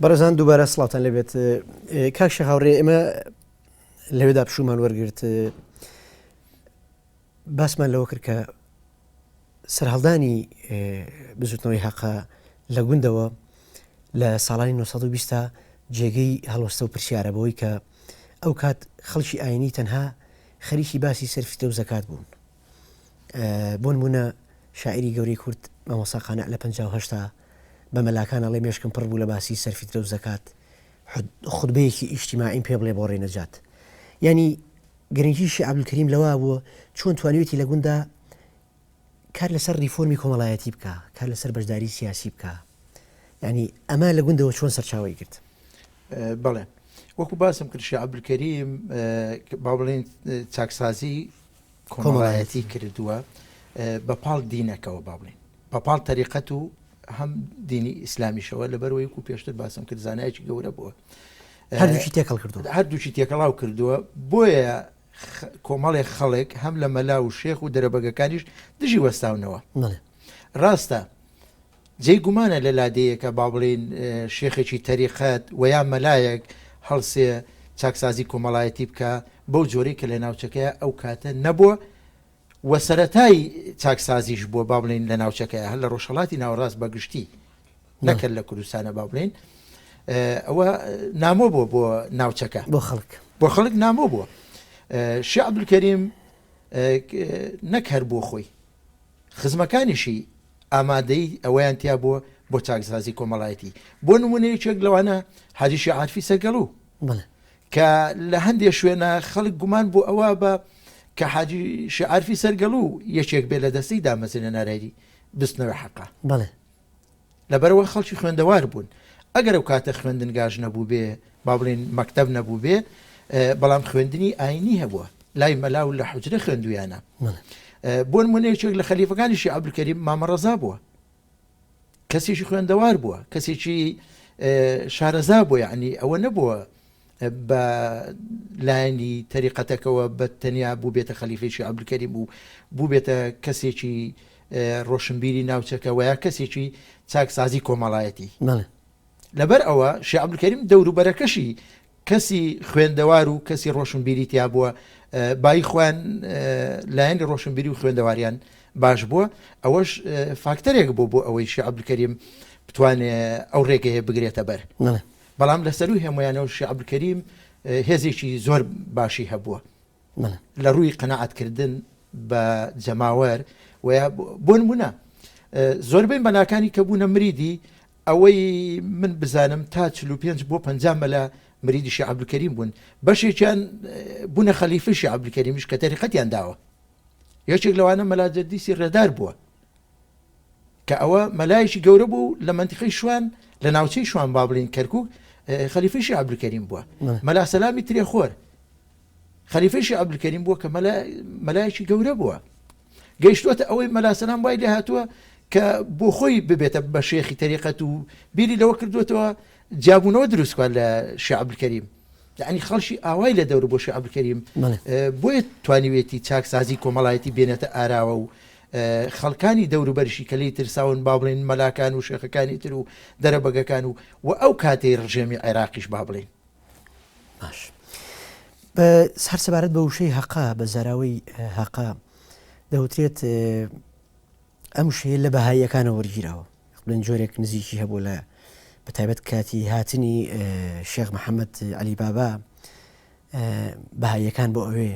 بەڕێزان دووبارە سڵاوتان لێبێت کاک شێخ هاوڕێ ئێمە لەوێدا پشوومان وەرگرت باسمان لەوە کرد کە سەرهەڵدانی بزوتنەوەی هەقە لە گوندەوە لە ساڵانی 1920 جێگەی هەڵوەستە و پرسیارە بەوەی کە ئەو کات خەڵکی ئاینی تەنها خەریکی باسی سەرفیتە و زەکات بوون بۆ نمونە شاعیری گەورەی کورد مامۆستا قانع لە 58 بە مەلاکان ئەڵێ مێشکم پڕ بوو لە باسی سەرفیترە و زەکات خوتبەیەکی ئیجتیماعیم پێ بڵێ بۆ ڕێ نەجات یانی گرنگی شێخ عەبدولکەریم لەوە بووە چۆن توانیوێتی لە گوندا کار لەسەر ڕیفۆرمی کۆمەڵایەتی بکا کار لەسەر بەشداری سیاسی بکا یعنی ئەمە لە گوندەوە چۆن سەرچاوەی گرت؟ بەڵێ وەکو باسم کرد شێخ عەبدولکەریم با بڵێین چاکسازی کۆمەڵایەتی کردووە بە پاڵ دینەکەوە با بڵێین بە پاڵ تەریقەت و هەم دینی ئیسلامیشەوە لەبەرەوەی و پێشتر باسم کرد زانایەکی گەورە بووە هەردووکی تێکەڵ کردو هەردووکی تێکەڵاو کردووە بۆیە کۆمەڵێک خەڵک هەم لە مەلا و شێخ و دەرەبەگەکانیش دژی وەستاونەوە ڕاستە جێی گومانە لە لادێیەکە با بڵێین شێخێکی تەریقەت و یا مەلایەک هەڵسێ چاکسازی کۆمەڵایەتی بکا بەو جۆرەی کە لە ناوچەکەیا ئەو کاتە نەبووە و سەرەتای چاکسازیش بووە با بڵێین لە ناوچەکەیا هەر لە ڕۆژهەڵاتی ناوەڕاست بە گشتی نەک هەر لە کوردستانە با بڵێین ئەوە نامۆ بووە بۆ ناوچەکە بۆ خەڵک بۆ خەڵک نامۆ بووە شێخ عەبدولکەریم نەک هەر بۆ خۆی خزمەکانیشی ئامادەیی ئەوەیان تیا بووە بۆ چاکسازی کۆمەڵایەتی. بۆ نموونە یەکێک لەوانە حاجی شێخ عارفی سەرگەڵوو کە لە هەندێ شوێنە خەڵک گومان بۆ ئەوە بە کە حاجی شێخ عارفی سەرگەڵوو یەکێک بێ لە دەستەی دامەزرێنەرانی بزوتنەوەی حەقە. لەبەرئەوە خەڵکی خوێندەوار بوون. ئەگەر ئەو کاتە خوێندنگاش نەبووبێ، با بڵێین مەکتەب نەبووبێ، بەڵام خوێندنی ئایینی هەبووە. لای مەلا و لە حوجرە خوێندوویانە. بۆ نموونە یەکێک لە خەلیفەکانی شێخ عەبدولکەریم مامە ڕەزا بووە. کەسێکی خوێندەوار بووە، کەسێکی شارەزا بووە، یەعنی ئەوە نەبووە بە لایەنی تەریقەتەکەوە بە تەنیا بووبێتە خەلیفەی شێخ عەبدولکەریم و بووبێتە کەسێکی ڕۆشنبیری ناوچەکە وە یا کەسێکی چاکسازی کۆمەڵایەتی. لەبەر ئەوە شێخ عەبدولکەریم دەوروبەرەکەشی کەسی خوێندەوار و کەسی ڕۆشنبیری تیا بووە، بایی خۆیان لایەنی ڕۆشنبیری و خوێندەواریان باش بووە، ئەوەش فاکتەرێک بوو بۆ ئەوەی شێخ عەبدولکەریم بتوانێ ئەو ڕێگەیە بگرێتە بەر. بەڵام لە سەرووی هەموویانەوە شێخ عەبدولکەریم هێزێکی زۆر باشی هەبووە. لە ڕووی قەناعەت کردن بە جەماوەر و یا بۆ نمونە زۆربەی مەلاکانی کە بوونە مریدی ئەوەی من بزانم تا 45 بۆ 50 مەلا مریدی شێخ عەبدولکەریم بوون بەشێکیان بوونە خەلیفەی شێخ عەبدولکەریمیش کە تەریقەتیان داوە یەکێک لەوانە مەلا جەدیسی ڕێدار بووە کە ئەوە مەلایەکی گەورە بوو لە مەنتیقەی شوان لە ناوچەی شوان با بڵین کەرکک خەلیفەی شێخ عەبدولکەریم بووە مەلا سەلامی ترێخۆر خەلیفەی شێخ عەبدولکەریم بووە کە مەلایەکی گەورە بووە گەیشتووەتە ئەوەی مەلا سەلام وای لێ هاتووە کە بۆ خۆی ببێتە بە شێخی تەریقەت و بیری لەوە کردوێتەوە جیابوونەوە دروستکات لە شێخ عەبدولکەریم یعنی خەڵکی ئاوای لە دەور بۆ شێخ عەبدولکەریم بۆیە توانیوێتی چاکسازی کۆمەڵایەتی بێنێتە ئاراوە و خەڵکانی دەوروبەرشی کە لێی ترساون با بڵێن مەلاکان و شێخەکانی تر و دەرەبەگەکان و و ئەو کاتەی ڕژێمی عێراقیش با بڵێین. باش هەر سەبارەت بە وشەی هەقە بە زاراوەی هەقە دەوترێت ئەم وشەیە لە بەهاییەکانەوە وەرگیراوە بڵێن جۆرێک نزیکی هەبوو لە بە تایبەت کاتی هاتنی شێخ محەممەد عەلی بابا بەهاییەکان بۆ ئەوێ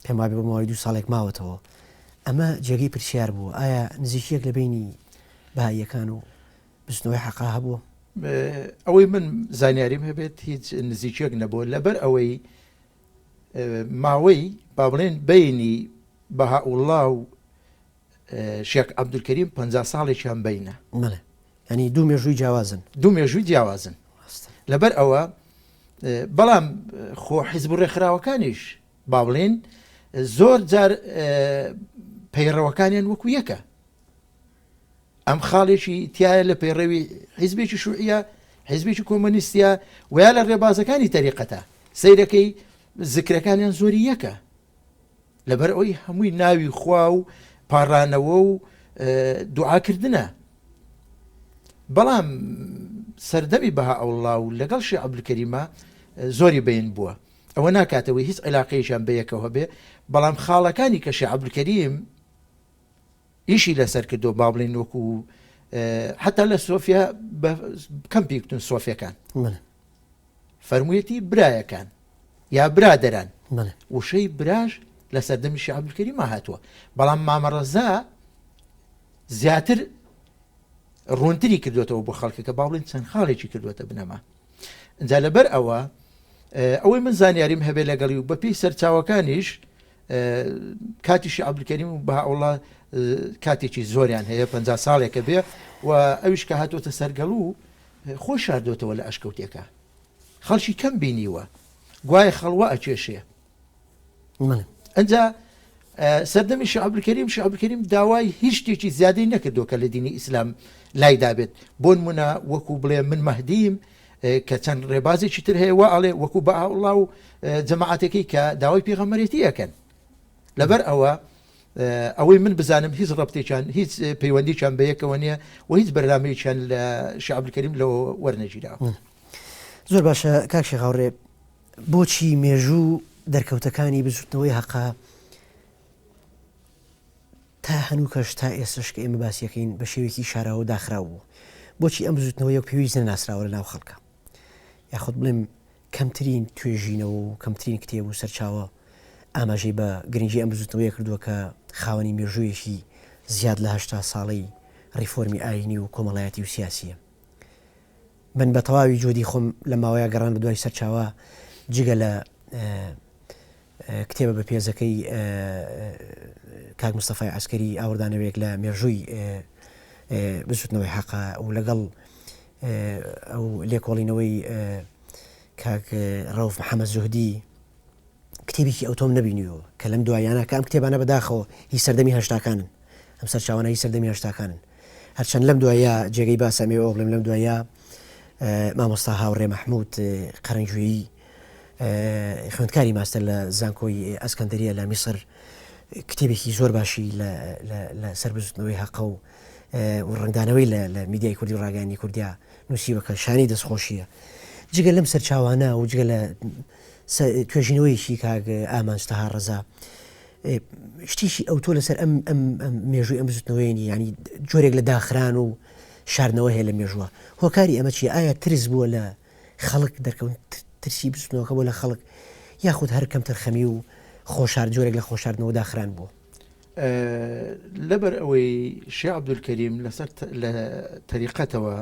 پێم وابێ بۆ ماوەی دوو ساڵێک ماوەتەوە ئەمە جێگەی پرسیار بوو ئایا نزیکیەک لە بینی بەهاییەکان و بزوتنەوەی حەقا هەبووە؟ ئەوەی من زانیاریم هەبێت هیچ نزیکیەک نەبووە لەبەر ئەوەی ماوەی با بڵێن بینی بەهائوڵڵا و شێخ عەبدولکەریم پ ساڵێکیان بینە ینی دوو مێژووی جیاوازن دوو مێژووی جیاوازن لەبەر ئەوە بەڵام خۆ حیزب و ڕێکخراوەکانیش با بڵێن زۆر جار پەیڕەوەکانیان وەکو یەکە ئەم خاڵێکی تایە لە پەیڕەوی حیزبێکی شوعیە حیزبێکی کۆمۆنیستیە ویا لە ڕێبازەکانی تەریقەتە سەیرەکەی زکرەکانیان زۆری یەکە لەبەر ئەوەی هەمووی ناوی خوا و پاڕانەوە و دوعاکردنە بەڵام سەردەمی بەهائوڵڵا و لەگەڵ شێخ عەبدولکەریما زۆری بەین بووە. ئەوە ناکاتەوەی هیچ عیلاقەیەکیان بەیەکەوە هەبێ، بەڵام خاڵەکانی کە شێخ عەبدولکەریم ئیشی لەسەر کردووە با بڵێین وەکو حتا لە سۆفیا بە کەم پێکتون سۆفیەکان فەرموویەتی برایەکان یا برادەران وشەی براش لە سەردەمی شێخ عەبدولکەریما هاتووە بەڵام مامە ڕەزا زیاتر ڕوونتری کردوێتەوە بۆ خەڵکەکە با بڵێن چەند خاڵێکی کردوێتە بنەما جا لەبەر ئەوە ئەوەی من زانیاریم هەبێ لەگەڵی و بەپێی سەرچاوەکانیش کاتیشی عبدکەریم و بەهاوڵا کاتێکی زۆریان هەیە پ ساڵێکە بێ و ئەویش کە هاتوۆتە سەرگەڵ و خۆی شاردۆتەوە لە ئەشکەوتێکە خەڵکی کەم بینیوە گوایە خەڵوە ئەکێشێ ئەجا سەردەمی شێخ عەبدولکەریم شێخ عەبدولکەریم داوای هیچ شتێکی زیادەی نەکردووە کە لە دینی ئیسلام لای دابێت بۆنمونە وەکو بڵێ من مەهدیم کە چەند ڕێبازێکی تر هەیە وا ئەڵێ وەکو بەهاوڵا و جەماعەتەکەی کە داوای پێغەمبەرێتی ئەکەن لەبەر ئەوە ئەوەی من بزانم هیچ ڕەبتێکیان هیچ پەیوەندیکیان بە یەکەوە نییە و هیچ بەرنامەیەکیان لە شێخ عەبدولکەریم لەوە وەرنەگیراوە. زۆر باشە کاک شێخ هاوڕێ بۆچی مێژوو دەرکەوتەکانی بزوتنەوەی هەقە تا هەنووکەش تا ئێستش کە ئێمە باسیەکەین بە شێوەیەکی شاراوە و داخراو بوو؟ بۆچی ئەم بزوتنەوەیە وەک پێویست نەناسراوە لە ناو خەڵکا؟ یاخود بڵێم کەمترین توێژینەوە و کەمترین کتێب و سەرچاوە ئاماژەی بە گرنگی ئەم بزوتنەوەیە کردووە کە خاوەنی مێژوویەکی زیاد لە 80 ساڵەی ڕیفۆرمی ئایینی و کۆمەڵایەتی و سیاسیە. من بە تەواوی جۆدی خۆم لە ماوەیە گەڕان بە دوای سەرچاوە جگە لە کتێبە بەپێزەکەی کاک مستەفای عەسکەری ئاوڕدانەوەیەک لە مێژووی بزوتنەوەی حەقە و لەگەڵ ئەو لێکۆڵینەوەی کاک ڕەوف محەممەد زوهدی کتێبێکی ئەوتۆم نەبینیوە کە لەم دواییانە کە ئەم کتێبانە بەداخەوە هی سەردەمی هەشتاکانن ئەم سەرچاوانە هی سەردەمی هەشتاکانن هەرچەند لەم دوایە جێگەی باسە ئەمەوێ ئەوە بڵێم لەم دوایە مامۆستا هاوڕێ مەحمود قەرەنگوێیی خوێندکاری ماستەر لە زانکۆی ئەسکەندەریە لە میسر کتێبێکی زۆر باشی لە سەر بزوتنەوەی هەقە و و ڕەنگدانەوەی لە میدیای کوردی و ڕاگەیاندنی کوردیا نووسیوە کە شانی دەستخۆشیە جگە لەم سەرچاوانە و جگە لە توێژینەوەیەکی کاک ئامانج تەها ڕەزا شتیشی ئەوتۆ لەسەر ئەم ئەم مێژووی ئەم بزوتنەوەیە نیە یانی جۆرێک لە داخران و شاردنەوە هەیە لە مێژووە هۆکاری ئەمە چیە ئایا ترس بووە لە خەڵک دەرکەوت ترسی بزوتنەوەکە بۆ لە خەڵک یاخود هەر کەمتەرخەمی و خۆشار جۆرێک لە خۆشاردنەوە داخران بووە؟ لەبەر ئەوەی شێخ عەبدولکەریم لەسەر لە تەریقەتەوە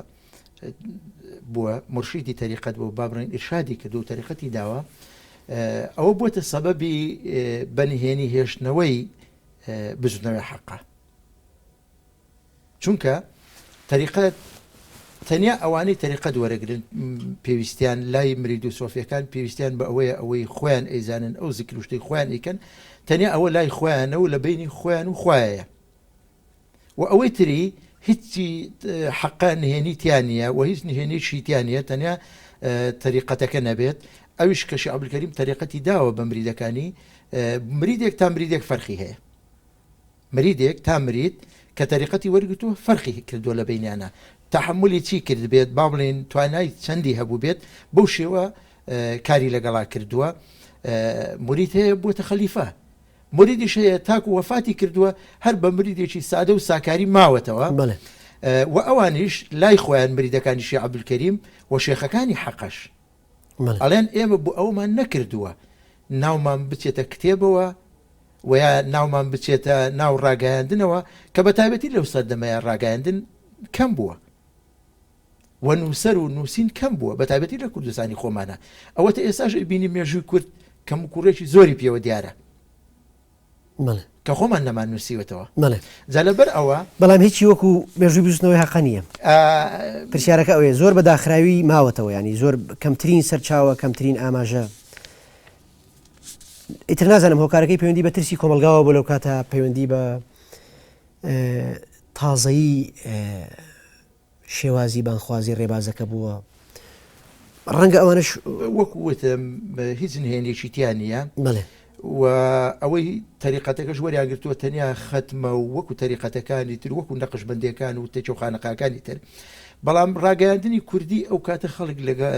بووە مورشیدی تەریقەت بوو با بڵێین ئیرشادی کردو و تەریقەتی داوە ئەوە بۆتە سەبەبی بەنهێنی هێشتنەوەی بزوتنەوەی حەقە چونکە تەریقەت تەنیا ئەوانەی تەریقەت وەرەگرن پێویستیان لای مرید و سۆفیەکان پێویستیان بە ئەوەیە ئەوەی خۆیان ئەیزانن ئەو زیکر و شتەی خۆیان ئەیکەن تەنیا ئەوە لای خۆیانە و لە بینی خۆیان و خوایە و ئەوەی تری هیچی حەقە نهێنی تیا نییە و هیچ نهێنیشی تیا نییە تەنیا تەریقەتەکە نەبێت ئەویش کەشی عەبدولکەریم تەریقەتی داوە بە مریدەکانی مریدێک تا مریدێک فەرقی هەیە مریدێک تا مرید کە تەریقەتی وەرگرتووە فەرقی کردووە لە بەینیانا تەحەمولی چی کردبێت با بڵێین توانای چەندی هەبووبێت بەو شێوە کاری لەگەڵا کردووە مرید هەیە بووەتە خەلیفە مریدیش هەیە تاکو وەفاتی کردووە هەر بە مریدێکی سادە و ساکاری ماوەتەوە و ئەوانیش لای خۆیان مریدەکانی شێخ عەبدولکەریم و شێخەکانی حەقەش ئەڵێن ئێمە بۆ ئەومان نەکردووە ناومان بچێتە کتێبەوە و یا ناومان بچێتە ناو ڕاگەیاندنەوە کە بە تایبەتی لەو سەردەمەیە ڕاگەیاندن کەم بووە و نووسەر و نووسین کەم بووە بە تایبەتی لە کوردستانی خۆمانە ئەوەتە ئێستاش ئەیبینی مێژووی کورد کەم و کوڕێکی زۆری پێوە دیارە کە خۆمان نەمان نووسیوەتەوە جا لەبەر ئەوە. بەڵام هیچی وەکو مێژووی بزوتنەوەی هەقە نییە. پرسیارەکە ئەوەیە زۆر بە داخراوی ماوەتەوە یانی زۆر کەمترین سەرچاوە کەمترین ئاماژە ئیتر نازانم هۆکارەکەی پەیوەندی بە ترسی کۆمەڵگاوە بۆ لەو کاتە پەیوەندی بە تازەیی شێوازی بانگخوازی ڕێبازەکە بووە، ڕەنگە ئەوانەش. وەکو وتم هیچ نهێنیەکی تیا نییە بەڵێ. و ئەوەی تەریقەتەکەش وەریان گرتووە تەنیا خەتمە و وەکو تەریقەتەکانی تر وەکو نەقشبەندیەکان و تەکیە و خانەقاکانی تر. بەڵام ڕاگەیاندنی کوردی ئەو کاتە خەڵک لەگە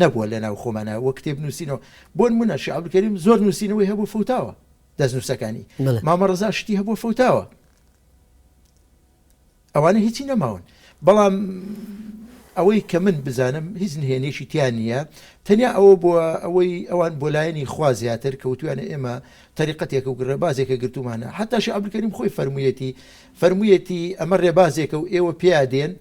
نەبووە لە ناو خۆمانە وە کتێب نووسینەوە بۆ نمونە شێخ عەبدولکەریم زۆر نووسینەوەی هەبوو فەوتاوە دەستنووسەکانی مامە ڕەزا شتی هەبوو فەوتاوە ئەوانە هیچی نەماون بەڵام ئەوەی کە من بزانم هیچ نهێنێکی تیا نییە تەنیا ئەوە بووە ئەوەی ئەوان بۆ لایەنی خوا زیاتر کەوتویانە ئێمە تەریقەتێکە و ڕێبازێکە گرتومانە حتا شێخ عەبدولکەریم خۆی فەرموویەتی فەرموویەتی ئەمە ڕێبازێکە و ئێوە پیا دێن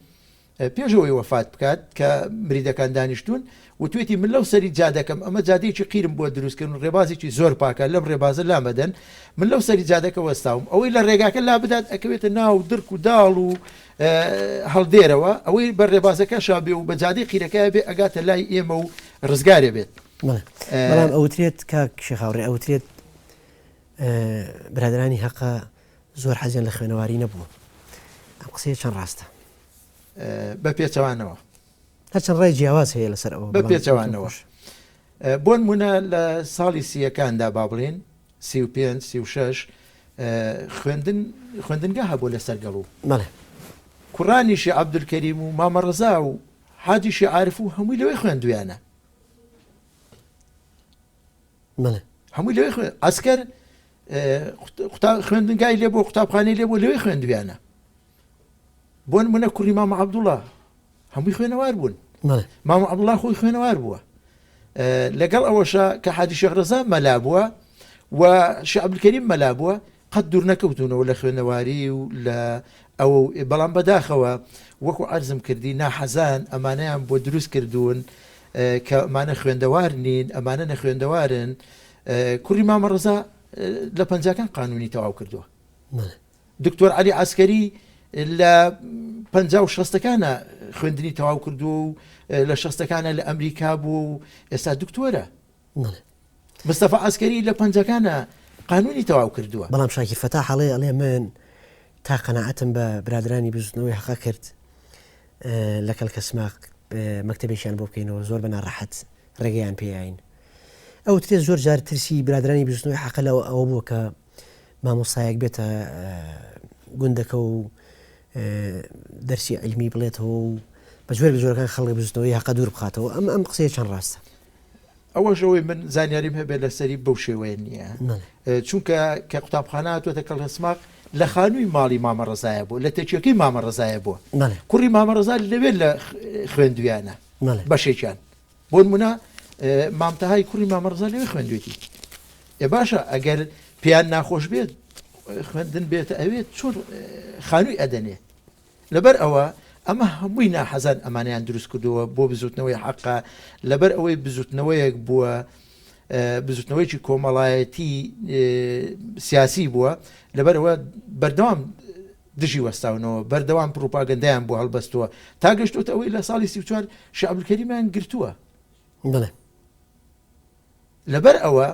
پێش ئەوەی وەفات بکات کە مریدەکان دانیشتوون وتوێتی من لەو سەری جادەکەم ئەمە جادەیەکی قیرم بۆ دروست کردن ڕێبازێکی زۆر پاکە لەم ڕێبازە لامەدەن من لەو سەری جادەکە وەستاوم ئەوەی لە ڕێگاکە لا بدات ئەکەوێتە ناو درک و داڵ و هەڵدێرەوە ئەوەی بە ڕێبازەکە شابێ و بە جادەی قیرەکە بێ ئەگاتە لای ئێمە و ڕزگارێ بێت. بەڵام ئەوترێت کاک شێخ هاوڕێ ئەوترێت برادەرانی هەقە زۆر حەزیان لە خوێنەواری نەبووە ئەم قسەیە چەند ڕاستە؟ بە پێچەوانەوە. هەرچەند ڕای جیاواز هەیە لەسەر ئەوە بە پێچەوانەوە بۆنمونە لە ساڵی سیەکاندا با بڵێن 35 36 خوێندن خوێندنگا هەبوو لە سەرگەڵ و بەڵێ کوڕانیشی عەبدولکەریم و مامە ڕەزا و حاجیشی عارف و هەمووی لەوەی خوێندویانە بەڵێ هەمووی لەوێ خوێن عەسکەر خوێندنگای لێ بۆ قوتابخانەی لێ بۆ لەوێ خوێندویانە بۆ نمونە کوڕی مامە عەبدوڵا هەمووی خوێنەوار بوون مامە عەبدوڵا خۆی خوێنەوار بووە لەگەڵ ئەوەشە کە حاجی شێخ ڕەزا مەلا بووە و شێخ عەبدولکەریم مەلا بووە قەت دوور نەکەوتوونەوە لە خوێنەواری و لە ئەوە و بەڵام بەداخەوە وەکو عەرزم کردی ناحەزان ئەمانەیان بۆ دروست کردوون کە ئەمانە خوێندەوار نین ئەمانە نەخوێندەوارن کوڕی مامە ڕەزا لە پەنجاکان قانونی تەواو کردووە دکتۆر عەلی عەسکەری لە پەنجا و شەستەکانە خوێندنی تەواو کردووە و لە شەستەکانە لە ئەمریکا بووە و ئێستا دکتۆرە مستەفا عەسکەری لە پەنجەکانە قانونی تەواو کردووە. بەڵام شاکیر فەتاح ئەڵێ ئەڵێ من تا قەناعەتم بە برادەرانی بزوتنەوەی هەقە کرد لە کەلکەسماق مەکتەبێکیان بۆ بکەینەوە زۆر بە ناڕەحەت ڕێگەیان پێیاین. ئەوترێ زۆر جار ترسی برادەرانی بزوتنەوەی حەقە لەوە ئەوە بووە کە مامۆستایەک بێتە گوندەکە و دەرسی عیلمی بڵێتەوە و بە جۆرێک لە جۆرەکان خەڵک بزوتنەوەی هەقە دوور بخاتەوە ئەم ئەم قسەیە چەند ڕاستە؟ ئەوەش ئەوەی من زانیاریم هەبێت لەسەری بەو شێوەیە نییە چونکە کە قوتابخانە هاتووەتە کەڵهسماق لە خانووی ماڵی مامە ڕەزایە بوو لە تەکیەکەی مامە ڕەزایە بووە کوڕی مامە ڕەزا لەوێ لە خوێندویانە بەشێکیان بۆ نمونە مامتەهای کوڕی مامە ڕەزا لەوێ خوێندوێتی ئێ باشە ئەگەر پێیان ناخۆش بێت خوێندن بێتە ئەوێت چۆن خانووی ئەدەنێ لەبەر ئەوە ئەمە هەمووی ناحەزان ئەمانەیان دروست کردووە بۆ بزوتنەوەی حەقە لەبەر ئەوەی بزوتنەوەیەک بووە بزوتنەوەیەکی کۆمەڵایەتی سیاسی بووە لەبەرەوە بەردەوام دژی وەستاونەوە بەردەوام پروپاگەندەیان بۆ هەڵبەستووە تا گەشتوتە ئەوەی لە ساڵی 34 شێخ عەبدولکەریمیان گرتووە. بڵێ. لەبەر ئەوە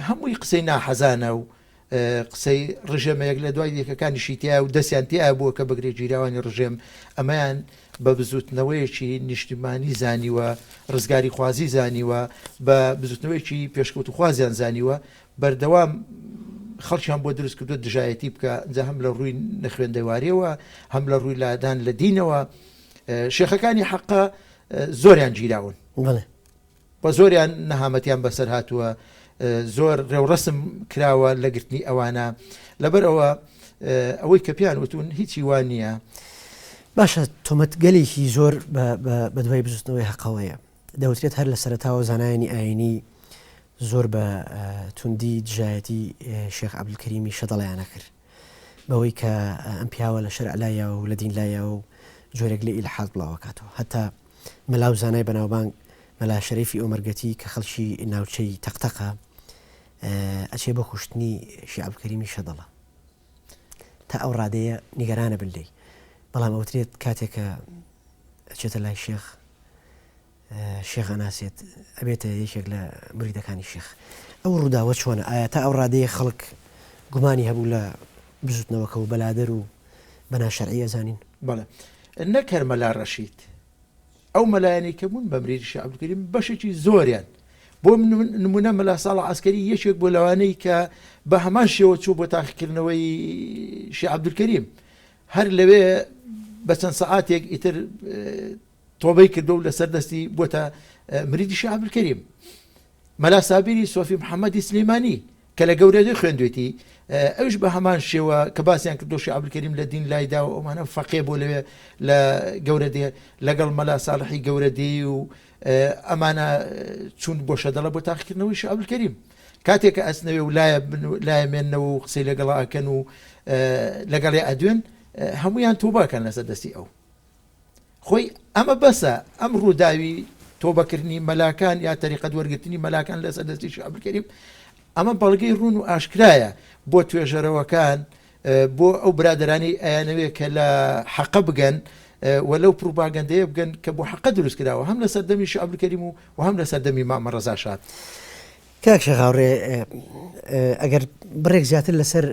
هەمووی قسەی ناحەزانە و قسەی ڕژێمە یەک لە دوای یەکەکانیشی تیا و دەستیان تیا بووە کە بگرێ گیراوانی ڕژێم ئەمەیان بە بزوتنەوەیەکی نیشتیمانی زانیوە ڕزگاری خوازی زانیوە بە بزوتنەوەیەکی پێشکەوتوخوازیان زانیوە بەردەوام خەڵکیان بۆ دروست کردو دژایەتی بکە جا هەم لە ڕووی نەخوێندەواریەوە هەم لە ڕووی لادان لە دینەوە شێخەکانی حەقە زۆریان گیراون. بەڵێ. و زۆریان نەهامەتیان بەسەر هاتووە، زۆر ڕێوڕەسم کراوە لە گرتنی ئەوانە، لەبەر ئەوە ئەوەی کە پێیان وتوون هیچی وا نییە. باشە تۆمەتگەلێکی زۆر بە دوای بزوتنەوەی هەقەوەیە، دەوترێت هەر لە سەرەتاوە زانایانی ئایینی زۆر بە توندی دژایەتی شێخ عەبدولکەریمی شەدەڵیان ئەکرد بەوەی کە ئەم پیاوە لە شەرع لایەوە و لە دین لایەوە و جۆرێک لە ئیلحاد بڵاوەکاتەوە هەتا مەلا و زانای بەناوبانگ مەلا شەریفی ئۆمەرگەتی کە خەڵکی ناوچەی تەقتەقە ئەچێ بۆ کوشتنی شێخ عەبدولکەریمی شەدەڵە تا ئەو ڕادەیە نیگەرانە بن لێی بەڵام ئەوترێت کاتێک کە ئەچێتە لای شێخ شێخ ئەناسێت ئەبێتە یەکێک لە مریدەکانی شێخ ئەو ڕووداوە چۆنە ئایا تا ئەو ڕادەیە خەڵک گومانی هەبوو لە بزوتنەوەکە و بەلادەر و بە ناشەرعی ئەزانین؟ بەڵێ نەک هەر مەلا ڕەشید ئەو مەلایانەی کە بوون بە مریدی شێخ عەبدولکەریم بەشێکی زۆریان بۆ نمونە مەلا ساڵح عەسکەری یەکێک بۆ لەوانەی کە بە هەمان شێوە چوو بۆ تاقیکردنەوەی شێخ عەبدولکەریم هەر لەوێ بە چەند سەعاتێک ئیتر تۆبەی کردو و لەسەر دەستی بۆتە مریدی شێخ عەبدولکەریم. مەلا سابیری سۆفی محەممەدی سلیمانی کە لە گەورەدێ خوێندوێتی ئەویش بە هەمان شێوە کە باسیان کردو شێخ عەبدولکەریم لە دین لایدا و ئەوانە فەقێ بۆ لەوێ لە گەورەدێ لەگەڵ مەلا ساڵحی گەورەدێی و ئەمانە چوون بۆ شەدەڵە بۆ تاقیکردنەوەی شێخ عەبدولکەریم. کاتێک کە ئەچنەوێ و لایە بن و لایە مێننەوە و قسەی لەگەڵا ئەکەن و لەگەڵێ ئەدوێن هەمویان تۆباکەن لەسەر دەستی ئەو. خۆی ئەمە بەسە ئەم ڕووداوی تۆبەکردنی مەلاکان یا تەریقەت وەرگرتنی مەلاکان لەسەر دەستی شێخ عەبدولکەریم ئەمە بەڵگەی ڕوون و ئاشکرایە بۆ توێژەرەوەکان بۆ ئەو برادەرانەی ئەیانەوێ کە لە حەقە بگەن و لەو پروپاگەندەیە بگەن کە بۆ حەقە دروست کراوە هەم لە سەردەمی شێخ عەبدولکەریم و و هەم لە سەردەمی مامە ڕەزا شاد. کاک شێخ هاوڕێ ئەگەر بڕێک زیاتر لەسەر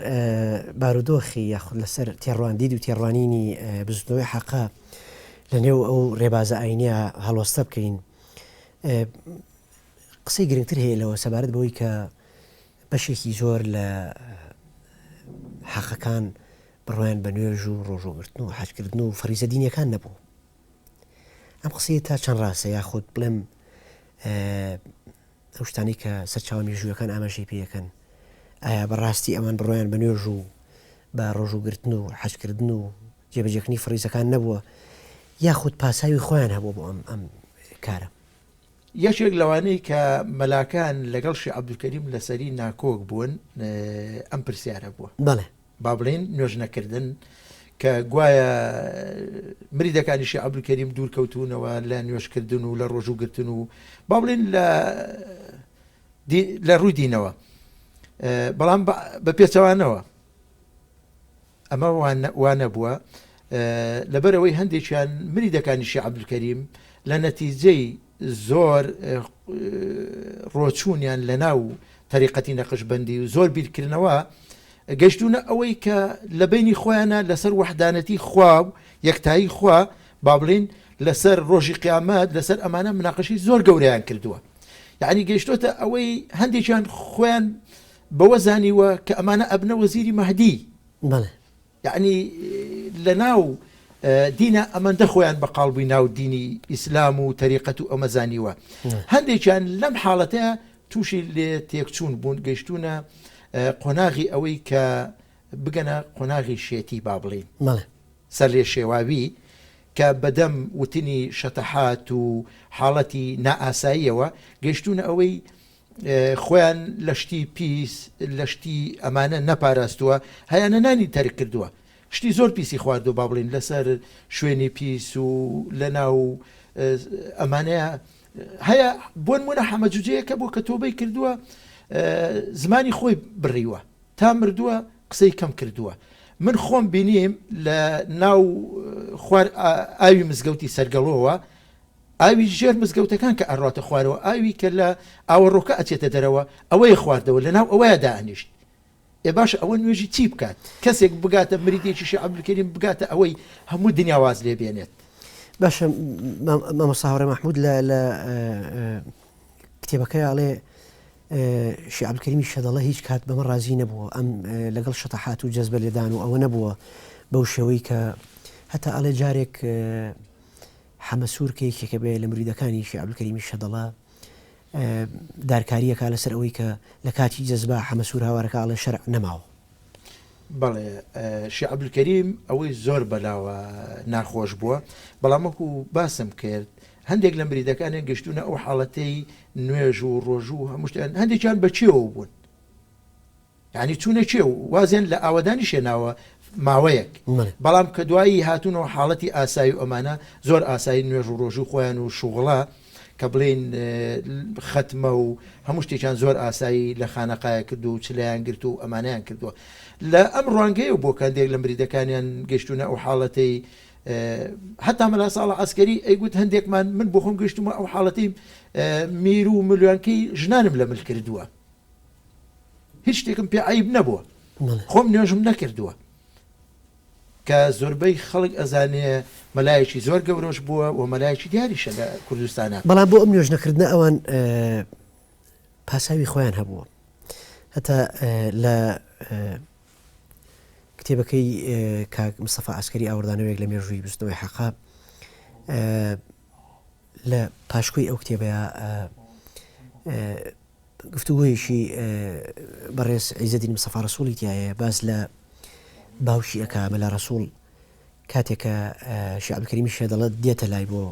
بارودۆخی یاخود لەسەر تێڕواندید و تێڕوانینی بزوتنەوەی حەقە لە نێو ئەو ڕێبازە ئاینیە هەڵوەستە بکەین قسەی گرنگتر هەیە لەوە سەبارەت بەوەی کە بەشێکی زۆر لە حەقەکان بڕوایان بە نوێژ و ڕۆژووگرتن و حەجکردن و فەریزە دینیەکان نەبوو. ئەم قسەیە تا چەند ڕاستە یاخود بڵێم ئەو شتانەی کە سەرچاوە مێژوویەکان ئاماژەی پێیەکەن ئایا بەڕاستی ئەوان بڕوایان بە نوێژ و بە ڕۆژووگرتن و حەجکردن و جێبەجێکردنی فەریزەکان نەبووە یاخود پاساوی خۆیان هەبوو بۆ ئەم ئەم کارە؟ یەکێک لەوانەی کە مەلاکان لەگەڵ شێخ عەبدولکەریم لەسەری ناکۆک بوون ئەم پرسیارە بووە. بەڵێ. با بڵێین نوێژ نەکردن کە گوایە مریدەکانی شێخ عەبدولکەریم دوور کەوتوونەوە لە نوێژکردن و لە ڕۆژوو گرتن و با بڵێین لە لە ڕووی دینەوە بەڵام بە پێچەوانەوە ئەمە وا نەبووە، لەبەرئەوەی هەندێکیان مریدەکانی شێخ عەبدولکەریم لە نەتیجەی زۆر ڕۆچوونیان لە ناو تەریقەتی نەقشبەندی و زۆر بیرکردنەوە گەشتونە ئەوەی کە لە بینی خۆیانە لەسەر وەحدانەتی خوا و یەکتایی خوا با بڵین لەسەر ڕۆژی قیامەت لەسەر ئەمانە مناقەشەی زۆر گەورەیان کردووە یعنی گەیشتۆتە ئەوەی هەندێکیان خۆیان بەوە زانیوە کە ئەمانە ئەبنە وەزیری مەهدی. بەڵێ. یەعنی لە ناو دینە ئەمەندە خۆیان بە قاڵبی ناو دینی ئیسلام و تەریقەت و ئەمە زانیوە. هەندێکیان لەم حاڵەتەیە تووشی لێ تێکچوون بوون گەیشتوونە قۆناغی ئەوەی کە بگەنە قۆناغی شێتی با بڵێین. بەڵێ. سەرلێشێواوی کە بەدەم وتنی شەتەحات و حاڵەتی نائاساییەوە گەیشتوونە ئەوەی خۆیان لە شتی پیس لە شتی ئەمانە نەپاراستووە هەیانە نانی تەرک کردووە شتی زۆر پیسی خواردووە با بڵین لەسەر شوێنی پیس و لە ناو ئەمانەیە هەیە بۆن مونە حەمە جوجەیەکە بۆ کە تۆبەی کردووە زمانی خۆی بڕیوە تا مردووە قسەی کەم کردووە من خۆم بینیم لە ناو خوار ئاوی مزگەوتی سەرگەڵۆوە ئاوی ژێر مزگەوتەکان کە ئەڕواتە خوارەوە ئاوی کە لە ئاوەڕۆکە ئەچێتە دەرەوە ئەوەی خواردەوە لەناو ئەوەیە دائەنیشت ئێ باشە ئەوە نوێژی چی بکات کەسێک بگاتە مریدێکی شێخ عەبدولکەریم بگاتە ئەوەی هەموو دنیا واز لێ بێنێت. باشە مامۆستا هاوڕێ مەحمود لە لە کتێبەکەی ئەڵێ شێخ عەبدولکەریمی شەدەڵە هیچ کات بەمە ڕازی نەبووە ئەم لەگەڵ شەتەحات و جەزبە لێدان و ئەوە نەبووە بەو شێوەی کە هەتا ئەڵێ جارێک حەمە سوور کە یەکێکە بێ لە مریدەکانی شێخ عەبدولکەریمی شەدەڵە دارکاریەکە لەسەر ئەوەی کە لە کاتی جەزبا حەمە سوور هاوارەکە ئەڵێ شەرع نەماوە. بەڵێ شێخ عەبدولکەریم ئەوەی زۆر بەلاوە ناخۆش بووە، بەڵام وەکو باسم کرد هەندێک لە مریدەکانیان گەشتوونە ئەو حاڵەتەی نوێژ و ڕۆژوو و هەموو شتیان هەندێکیان بە چێوە بوون. یانی چوونە کێو وازیان لە ئاوەدانیش هێناوە ماوەیەک بەڵام کە دوایی هاتوونەوە حاڵەتی ئاسایی و ئەمانە زۆر ئاسایی نوێژ و ڕۆژوو خۆیان و شوغڵە کە بڵێین خەتمە و هەموو شتێکیان زۆر ئاسایی لە خانەقایە کرد و چلەیان گرت و ئەمانەیان کردووە لە ئەم ڕوانگەیە بۆ کەندێک لە مریدەکانیان گەشتونە ئەو حاڵەتەی هەتا مەلا ساڵە عسکەری ئەیگوت هەندێکمان من بۆ خۆم گەشتمە ئەو حاڵەتی میر و ملیۆنکەی ژنانم لە مل کردووە هیچ شتێکم پێ عیب نەبووە خۆم نوێژم نەکردووە کە زۆربەی خەڵک ئەزانێ مەلایەکی زۆر گەورەش بووە و مەلایەکی دیاریشە لە کوردستانە. بەڵام بۆ ئەم نوێژ نەکردنە ئەوان پاساوی خۆیان هەبووە هەتا لە. کتێبەکەی کاک مستەفا عەسکەری ئاوڕدانەوەیەک لە مێژووی بزوتنەوەی حەقە لە پاشکۆی ئەو کتێبەیە گفتوگۆیەکی بەڕێز عیزەدین مستەفا ڕەسوڵی تایە باس لە باوکی ئەکا مەلا ڕەسوڵ کاتێک کە شێخ عەبدولکەریمی شێخ دەڵێت دێتە لای بۆ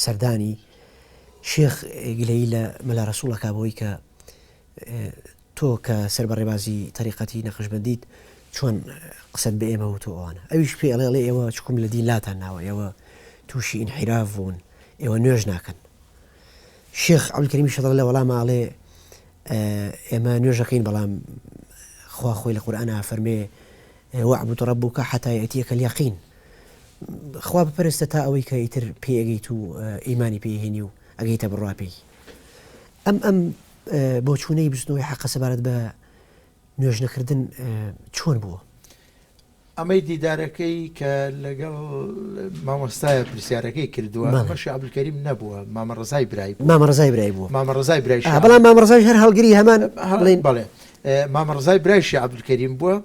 سەردانی شێخ گلەیی لە مەلا ڕەسوڵ ئەکا بەوەی کە تۆ کە سەر بە ڕێبازی تەریقەتی نەقشبەندیت چۆن قسەت بە ئێمە وتو ئەوانە ئەویش پێی ئەڵێ ئەڵێ ئێوە چکم لە دین لاتان ناوە ئێوە تووشی ئینحیراف بوون ئێوە نوێژ ناکەن شێخ عەبدولکەریمی شەدەڵ لە وەڵاما ئەڵێ ئێمە نوێژەکەین بەڵام خوا خۆی لە قورئانا فەرمێ واعبد ربک حتی یأتیک الیقین خوا بپەرستە تا ئەوەی کە ئیتر پێی ئەگەیت و ئیمانی پێی هێنی و ئەگەیتە بڕوا پێی ئەم ئەم بۆچوونەی بزنەوەی حەقە سەبارەت بە نوێژنەکردن چۆن بووە؟ ئەمەی دیدارەکەی کە لەگەڵ مامۆستایە پرسیارەکەی کردووە ئەمە شێخ عەبدولکەریم نەبووە مامە ڕەزای برای بووە. مامە ڕەزای برای بووە. مامە ڕەزای برای شێخ بەڵام مامە ڕەزایش هەر هەڵگری هەمان بڵێین. بەڵێ مامە ڕەزای برای شێخ عەبدولکەریم بووە.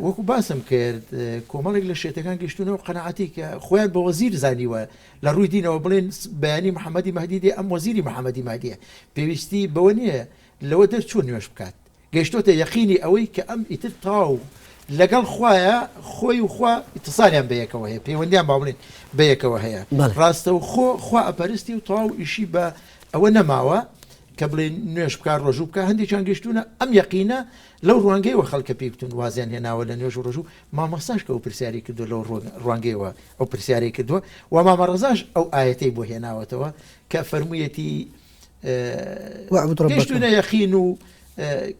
وەکو باسم کرد کۆمەڵێک لە شێتەکان گەیشتوونەوە قەناعەتی کە خۆیان بە وەزیر زانیوە لە ڕووی دینەوە بڵێن بەیانی محەممەدی مەهدی دێ ئەم وەزیری محەممەدی مەهدیە پێویستی بەوە نییە لەوە دەرچوو نوێژ بکات گەیشتۆتە یەقینی ئەوەی کە ئەم ئیتر تەواو لەگەڵ خوایە خۆی و خوا ئیتسالیان بەیەکەوە هەیە پەیوەندیان با بڵێین بەیەکەوە هەیە بەڵێ. ڕاستەوخۆ خوا ئەپەرستی و تەواو ئیشی بە ئەوە نەماوە کە بڵێین نوێژ بکا ڕۆژوو بکا هەندێکیان گەیشتوونە ئەم یەقینە لەو ڕوانگەیەوە خەڵکە پێی گوتون وازیان هێناوە لە نوێژ و ڕۆژوو مامۆستاش کە ئەو پرسیاری کردووە لەو ڕوانگەیەوە ئەو پرسیارەی کردووە و مامە ڕەزاش ئەو ئایەتەی بۆ هێناوەتەوە کە فەرموویەتی واعبد ربك گەیشتوینە یەقین و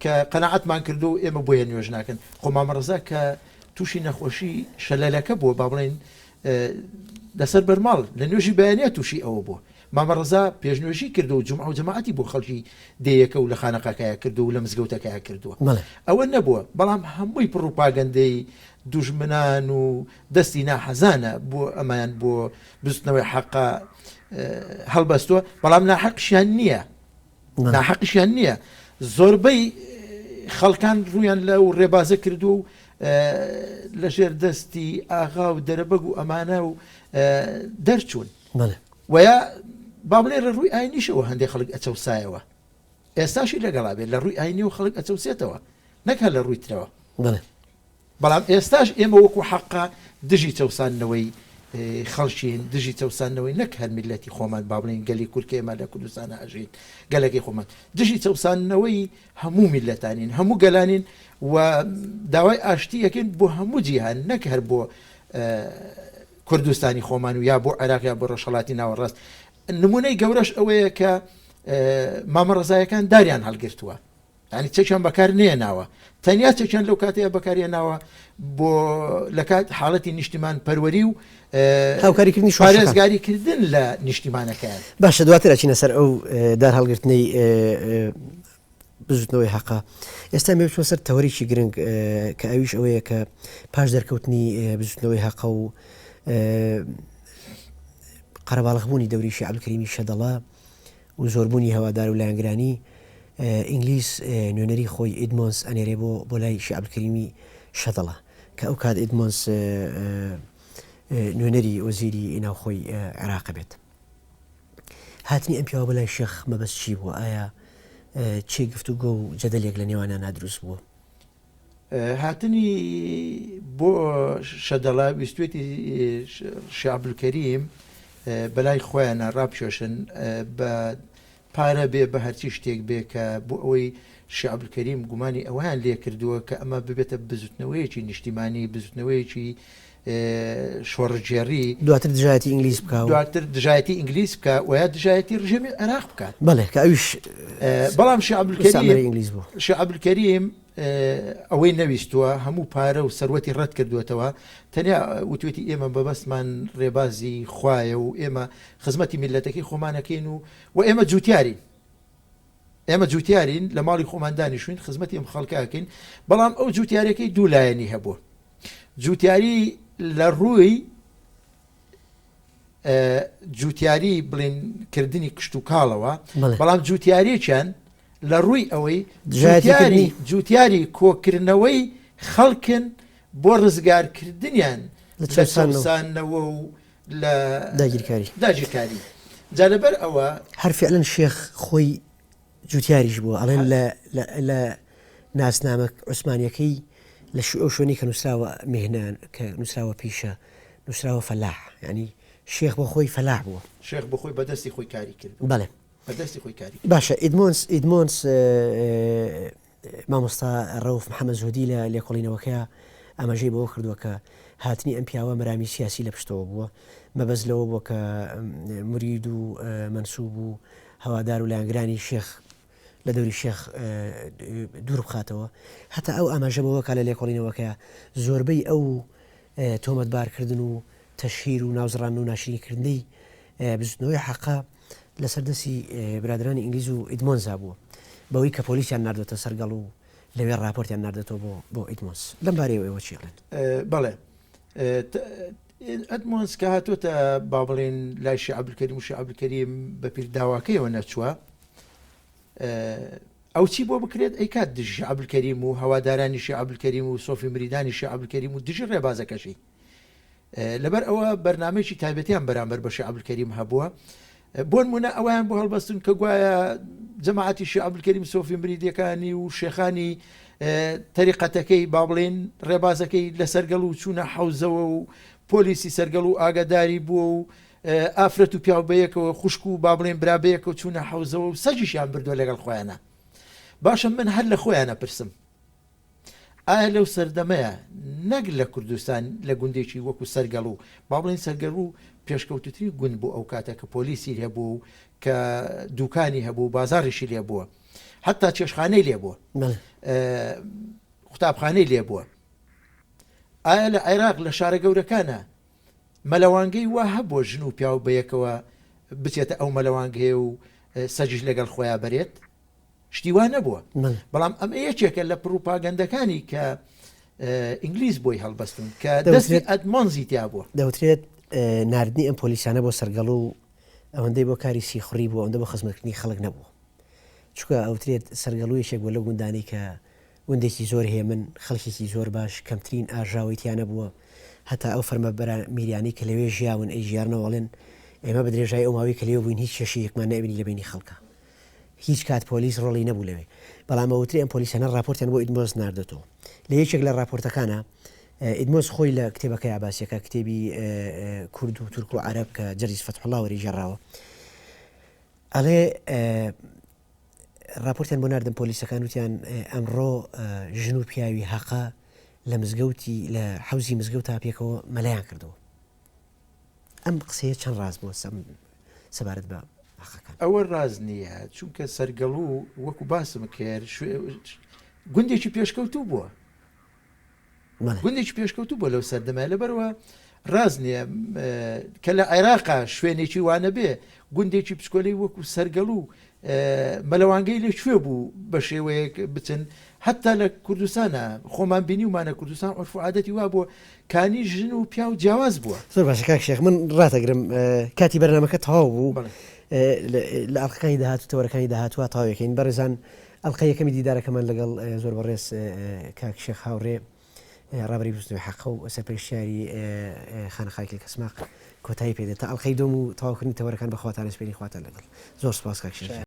کە قەناعەتمان کردو و ئێمە بۆیە نوێژ ناکەن خۆ مامە ڕەزا کە تووشی نەخۆشی شەلەلەکە بووە با بڵێن لەسەر بەرماڵ لە نوێژی بەیانە تووشی ئەوە بووە مامە ڕەزا پێشنوێژی کردو و جومعە و جەماعەتی بۆ خەڵکی دێیەکە و لە خانەقاکایە کردو و لە مزگەوتەکەیا کردووە ئەوە نەبووە بەڵام هەمووی پڕوپاگەندەی دوژمنان و دەستی ناحەزانە بۆ ئەمەیان بۆ بزوتنەوەی حەقە هەڵبەستووە بەڵام ناحەقیشیان نییە ناحەقیشیان نییە زۆربەی خەڵکان ڕوویان لەو ڕێبازە کردو و لەژێر دەستی ئاغا و دەرەبەگ و ئەمانە و دەرچوون ویا با بڵێ لە ڕووی ئاینیشەوە هەندێک خەڵک ئەچەوسایەوە ئێستاشی لەگەڵا بێت لە ڕووی ئاینی و خەڵک ئەچەوسێتەوە نەک هەر لە ڕووی ترەوە. بەڵام ئێستاش ئێمە وەکو حەقە دژی چەوساندنەوەی خەڵکین، دژی چەوساندنەوەی نەک هەر میللەتی خۆمان، با بڵێین گەلی کورد کە ئێمە لە کوردستانا ئەژین، گەلەکەی خۆمان، دژی چەوساندنەوەی هەموو میللەتانین، هەموو گەلانین و داوای ئاشتی ئەکەین بۆ هەموو جیهان نەک هەر بۆ کوردستانی خۆمان و یا بۆ عێراق یا بۆ ڕۆژهەڵاتی ناوەڕاست. نمونەی گەورەش ئەوەیە کە مامە ڕەزایەکان داریان هەڵگرتووە. یانی چەکیان بەکار نێناوە تەنیا چەکیان لەو کاتەیە بەکارهێناوە بۆ لە کات حاڵەتی نیشتیمان پەروەری و هاوکاریکردنی پارێزگاریکردن لە نیشتیمانەکەیان. باشە دواتر ئەچینە سەر ئەو دار هەڵگرتنەی بزوتنەوەی حەقە ئێستا مێ بچمە سەر تەوەرێکی گرنگ کە ئەویش ئەوەیە کە پاش دەرکەوتنی بزوتنەوەی حەقە و قەرەباڵغبوونی دەوری شێخ عەبدولکەریمی شەدەڵە و زۆربوونی هەوادار و لایەنگرانی، ئینگلیز نوێنەری خۆی ئیدمۆنس ئەنێرێ بۆ بۆ لای شێخ عەبدولکەریمی شەدەڵە کە ئەو کات ئیدمۆنس نوێنەری وەزیری ناوخۆی عێراق بێت. هاتنی ئەم پیاوە بۆ لای شێخ مەبەست چی بووە؟ ئایا چێ گفتوگۆ و جەدەلێک لە نێوانیانا دروست بووە؟ هاتنی بۆ شەدەڵە ویستوێتی شێخ عەبدولکەریم بەلای خۆیانە ڕابکێشن بە پارە بێ بە هەرچی شتێک بێ کە بۆ ئەوەی شێخ عەبدولکەریم گومانی ئەوەیان لێ کردووە کە ئەمە ببێتە بزوتنەوەیەکی نیشتیمانی بزوتنەوەیەکی شۆڕشگێڕی دواتر دژایەتی ئینگلیز بکا و دواتر دژایەتی ئینگلیز بکا و یا دژایەتی ڕژێمی عێراق بکات. بەڵێ کە ئەویش بەڵام شێخ عەبدولکەریم مستعمرەی ئینگلیز بوو. شێخ عەبدولکەریم ئەوەی نەویستووە، هەموو پارە و سەروەتی ڕەت کردووەتەوە، تەنیا وتوێتی ئێمە مەبەستمان ڕێبازی خوایە و ئێمە خزمەتی میللەتەکەی خۆمان ئەکەین و و ئێمە جووتیارین. ئێمە جووتیارین لە ماڵی خۆمان دانیشوین خزمەتی ئەم خەڵکە ئەکەین، بەڵام ئەو جووتیارەکەی دوو لایەنی هەبووە. جوتیاری لە ڕووی جوتیاری بڵین کردنی کشت و کاڵەوە بەڵام جوتیارێکیان لە ڕووی ئەوەی جوتیاری جوتیاری کۆکردنەوەی خەڵکن بۆ ڕزگارکردنیان لە چەوساندنەوە و لە داگیرکاری. داگیرکاری. جا لەبەر ئەوە. هەر فیعلەن شێخ خۆی جوتیاریش بووە ئەڵێن لە لە لە ناسنامە عوسمانیەکەی لە ئەو شوێنەی کە نووسراوە میهنە کە نووسراوە پیشە نووسراوە فەلاح یعنی شێخ بۆ خۆی فەلاح بووە. شێخ بۆ خۆی بە دەستی خۆی کاری کردووە. بەڵێ. بە دەستی خۆی کاری کردووە. باشە ئیدمۆنس ئیدمۆنس مامۆستا ڕەوف محەمەد زوهدی لە لێکۆڵینەوەکەیا ئاماژەی بەوە کردووە کە هاتنی ئەم پیاوە مەرامی سیاسی لە پشتەوە بووە، مەبەست لەوە بووە کە مورید و مەنسوب و هەوادار و لایەنگرانی شێخ لە دەوری شێخ دوور بخاتەوە. هەتا ئەو ئاماژە بەوە کا لە لێکۆڵینەوەکەیا زۆربەی ئەو تۆمەتبارکردن و تەشهیر و ناوزڕاندن و ناشرینکردنەی بزوتنەوەی حەقە لەسەر دەستی برادەرانی ئینگلیز و ئیدمۆنزا بووە بەوەی کە پۆلیسیان ناردۆتە سەر گەڵ و لەوێ ڕاپۆرتیان ناردۆتەوە بۆ بۆ ئیدمۆنز. لەم بارەیەوە ئێوە چی ئەڵێن؟ بەڵێ ئەدمۆنز کە هاتۆتە با بڵێن لای شێخ عەبدولکەریم و شێخ عەبدولکەریم بە پیر داواکەیەوە نەچووە ئەو چی بۆ بکرێت ئەیکات دژی شێخ عەبدولکەریم و هەوادارانی شێخ عەبدولکەریم و سۆفی مریدانی شێخ عەبدولکەریم و دژی ڕێبازەکەشی لەبەر ئەوە بەرنامەیەکی تایبەتیان بەرامبەر بە شێخ عەبدولکەریم هەبووە بۆنمونە ئەویان بۆ هەڵبەستن کە گوایە جەماعەتی شێخ عەبدولکەریم سۆفی مریدەکانی و شێخانی تەریقەتەکەی با بڵێن ڕێبازەکەی لە سەرگەڵ و چوونە حەوزەوە و پۆلیسی سەرگەڵ و ئاگاداری بووە و ئافرەت و پیاو بەیەکەوە خوشک و با بڵێن برا بەیەکەوە چوونە حەوزەوە و سەگیشیان بردووە لەگەڵ خۆیانە باشە من هەر لە خۆیانە پرسم ئایا لەو سەردەمەیا نەک لە کوردستان لە گوندێکی وەکو سەرگەڵو، با بڵێین سەرگەڵو پێشکەوتوترین گوند بوو ئەو کاتە کە پۆلیسی لێ بووە و کە دوکانی هەبوو و بازاڕیشی لێ بووە حەتا چێشخانەی لێ بووە قوتابخانەی لێ بووە ئایا لە عێراق لە شارە گەورەکانە مەلەوانگەی وا هەبووە ژن و پیاو بەیەکەوە بچێتە ئەو مەلەوانگەیە و سەگیش لەگەڵ خۆیان بەرێت؟ شتی وا نەبووە بەڵام ئەمە یەکێکە لە پڕوپاگەندەکانی کە ئینگلیز بۆی هەڵبەستون کە دەستی ئەدمۆنزی تیا بووە. دەوترێت ناردنی ئەم پۆلیسانە بۆ سەرگەڵ و ئەوەندەی بۆ کاری سیخوڕی بووە ئەوەندە بۆ خزمەتکردنی خەڵک نەبووە چونکە ئەوترێت سەرگەڵو یەکێک بووە لەو گوندانەی کە گوندێکی زۆر هێمن خەڵکێکی زۆر باش کەمترین ئاژاوەی تیا نەبووە هەتا ئەو فەرمانبەرە میریانەی کە لەوێ ژیاون ئەیژیارنەوە ئەڵێن ئێمە بە درێژایی ئەو ماوەی کە لەوێ بووین هیچ کێشەیەکمان نەئەبینی لە بەینی خەڵکا هیچ کات پۆلیس ڕۆڵی نەبوو لەوێ، بەڵام ئەوترێ ئەم پۆلیسانە ڕاپۆرتیان بۆ ئیدمۆنز ناردۆتەوە. لە یەکێک لە ڕاپۆرتەکانا ئیدمۆنز خۆی لە کتێبەکەیا باسیەکا، کتێبی کورد و تورک و عەرەب کە جەرجیس فەتحوڵا وەریگێڕاوە، ئەڵێ ڕاپۆرتیان بۆ ناردم پۆلیسەکان وتیان ئەمڕۆ ژن و پیاوی هەقە لە مزگەوتی لە حەوزی مزگەوتا پێکەوە مەلایان کردەوە. ئەم قسەیە چەند ڕاست بووە سەبارەت بە هەقەکان؟ ئەوە ڕاست نییە چونکە سەرگەڵو وەکو باسم کرد گوندێکی پێشکەوتوو بووە گوندێکی پێشکەوتوو بووە لەو سەردەمە لەبەرەوە ڕاست نییە کە لە عێراقا شوێنێکی وانە بێ گوندێکی بچکۆلەی وەکو سەرگەڵو مەلەوانگەی لە کوێ بوو بە شێوەیەک بچن حەتتا لە کوردستانا خۆمان بینیومانە کوردستان عورف و عادەتی وا بووە کانی ژن و پیاو جیاواز بووە. زۆر باشە کاک شێخ من ڕاتەگرم کاتی بەرنامەکە تەواو بوو لە ئەڵقەکانی داهاتوو تەوەرەکانی داهاتووە تەواویەکەین بەڕێزان ئەڵقەی یەکەمی دیدارەکەمان لەگەڵ زۆر بەڕێز کاک شێخ هاوڕێ ڕابەری بزوتنەوەی حەقە و سەرپەرشتیاری خانەقای کلکەسماق کۆتایی پێدێت تا ئەڵقەی دووەم و تەواوکردنی تەوەرەکان بە خواتان ئەسپێرین خواتان لەگەڵ زۆر سوپاس کاک شێخ.